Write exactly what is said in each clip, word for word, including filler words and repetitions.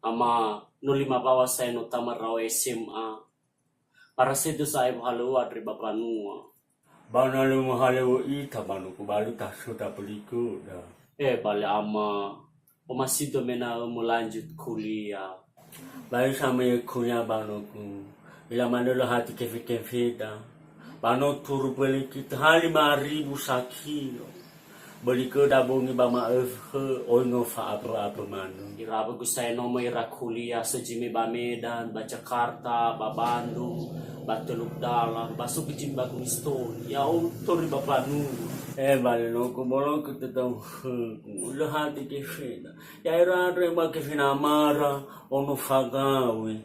Ama, no lima mbaŵa sa'ae no tama raoa S M A. Ba rasede sa'ae wohalöŵö andre ba mbanua. Ba na lö mohalöŵö ita ba noku, ba lö tasö taböliköda. Eh, bale ama, omasido me na ömö lanjut kuliah. Ba lö samöi kuliah ba noku. Ila manö lö hati kefe-kefeda. Ba no turu böli kita ha lima ribu sakilo. Böliköda bongi ba ma'ökhö, oi no fa'abö-abö manö. Ira awögu sa'ae no möi ira kuliah, so zi möi ba Medan, ba Jakarta, ba Bandung, ba Teluk Dalam, ba so göi zi möi ba Gunungsitoli. Ya'o tori ba mbanua. Eh, bale noku boloku tetau khögu. Lö hati kefeda. Ya'ira andre ba kefe namara, ono fagawe.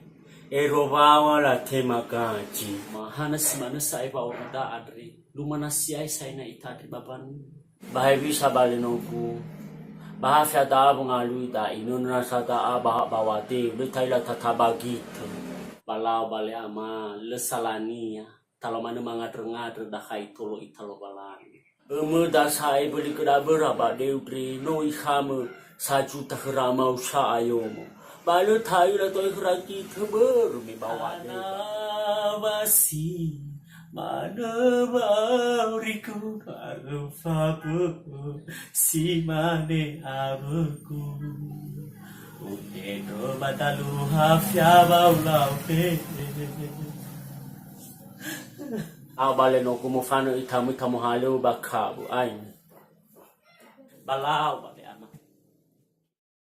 Ero wawa latema gaji. Ma hana si manö sa'ae wa'aurida andre. Luma na si'ae sa'ae na itandri ba mbanua. Ba hewisa bale noku. Ba ha fea da'a wongalui da'i, nö na sa da'a ba, ba wade, lö ta'ila tataba gitö. Ba lau bale ama, lö salania. Talo manö mangandrö-ngandrö dakhai tolo ita Lowalangi. Ömöda sa'ae böliköda böra ba deu andre no ikhamö sajuta khöra mausa ayomo. Ba lö ta'ila to'i khöra gitö börö me ba wade. Anabasi manö wa'auriku, aröu fabö si mane awögu. Unendo ba taluha fea ba ulau he. Au bale noku mofanö ita möi ita mohalöŵö ba kabu, ain. Ba lau, ba